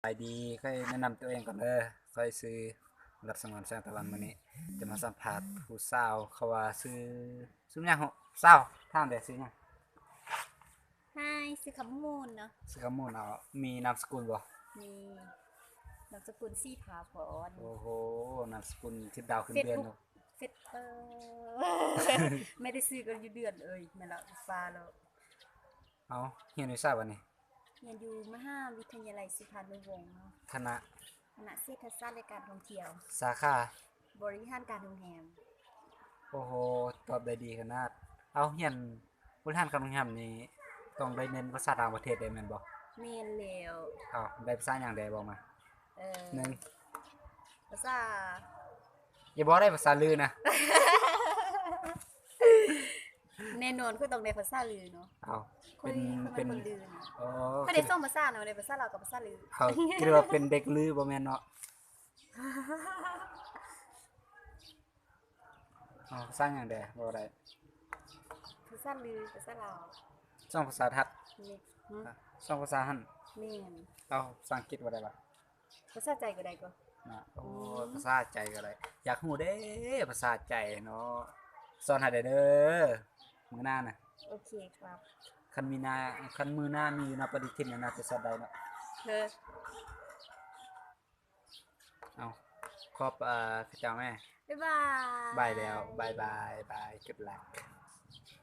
ບາຍດີ ຂ້ອຍແນະນຳຕົວເອງກ່ອນເດີ. ຂ້ອຍຊື່ ລັດສະຫງວນ ແສງຕາວັນ. ມື້ນີ້ຈະມາສຳພາດຜູ້ສາວ ເຂົາວ່າຊື່ ຊື່ຫຍັງ ສາວ ຖາມແດ່ ຊື່ຫຍັງ? ຮາຍ ຊື່ຄຳມູນເນາະ. ຊື່ຄຳມູນ. ເອົາ ມີນາມສະກຸນບໍ່? ມີ ນາມສະກຸນສີພາພອນ. ໂອ້ໂຫ ນາມສະກຸນຂຶ້ນດາວຂຶ້ນເດືອນເນາະ. ເຟສ ເອີ ແມ່ນແຕ່ຊື່ກໍຢູ່ເດືອນເອີຍ ແມ່ນລະ ຟ້າແລ້ວ. ເອົາ ຮຽນຢູ່ໃສບັດນີ້? ຮຽນຢູ່ມະຫາວິທະຍາໄລສຸພານຸວົງເນາະ. ຄະນະ? ຄະນະເສດຖະສາດ ແລະ ການທ່ອງທ່ຽວ. ສາຂາ? ບໍລິຫານການໂຮງແຮມ. ໂອ້ໂຫ ຕອບໄດ້ດີຂະໜາດ. ເອົາ ຮຽນບໍລິຫານການໂຮງແຮມນີ້ ຕ້ອງໄດ້ເນັ້ນພາສາຕ່າງປະເທດເດ້ ແມ່ນບໍ່? ແມ່ນແລ້ວ. ເອົາ ໄດ້ພາສາຫຍັງແດ່ ບອກມາ. ເອີ ໜຶ່ງ ພາສາ ຢ່າບອກໄດ້ພາສາລືນະ. ແນ່ນອນ ຂ້ອຍຕ້ອງໄດ້ພາສາລືເນາະ. ເອົາ ຂ້ອຍ ເປັນ ຂ້ອຍເປັນ ເປັນຄົນລືນະ. ອໍ ຂ້ອຍໄດ້ສອງພາສາເນາະ ໄດ້ພາສາລາວກັບພາສາລື. ເອົາ ຄິດວ່າເປັນເດັກລືບໍ່ແມ່ນເນາະ. ເອົາ ພາສາຫຍັງແດ່ ເວົ້າໄດ້? ພາສາລື ພາສາລາວ. ສອງພາສາທັດ? ແມ່ນ. ຫຶ? ສອງພາສາຫັ້ນ? ແມ່ນ. ເອົາ ພາສາອັງກິດບໍ່ໄດ້ຫວາ? ພາສາໃຈກໍໄດ້ກໍ. ນະ ໂອ້ ອືມ ພາສາໃຈກໍໄດ້. ຢາກຮູ້ເດ້ ພາສາໃຈເນາະ. ສອນໃຫ້ໄດ້ເດີ ມື້ໜ້ານະ. ໂອເຄຄັບ. ຄັນມີໜ້າ ຄັນມື້ໜ້າມີຢູ່ນະ ປະດິທິນນະ ໜ້າຈະສອນໄດ້ເນາະ. ເອີ ເອົາ ຂອບ ເອີ ເຂົາເຈົ້າແມ້. ບາຍບາຍ. ບາຍແລ້ວ ບາຍບາຍ ບາຍ good luck.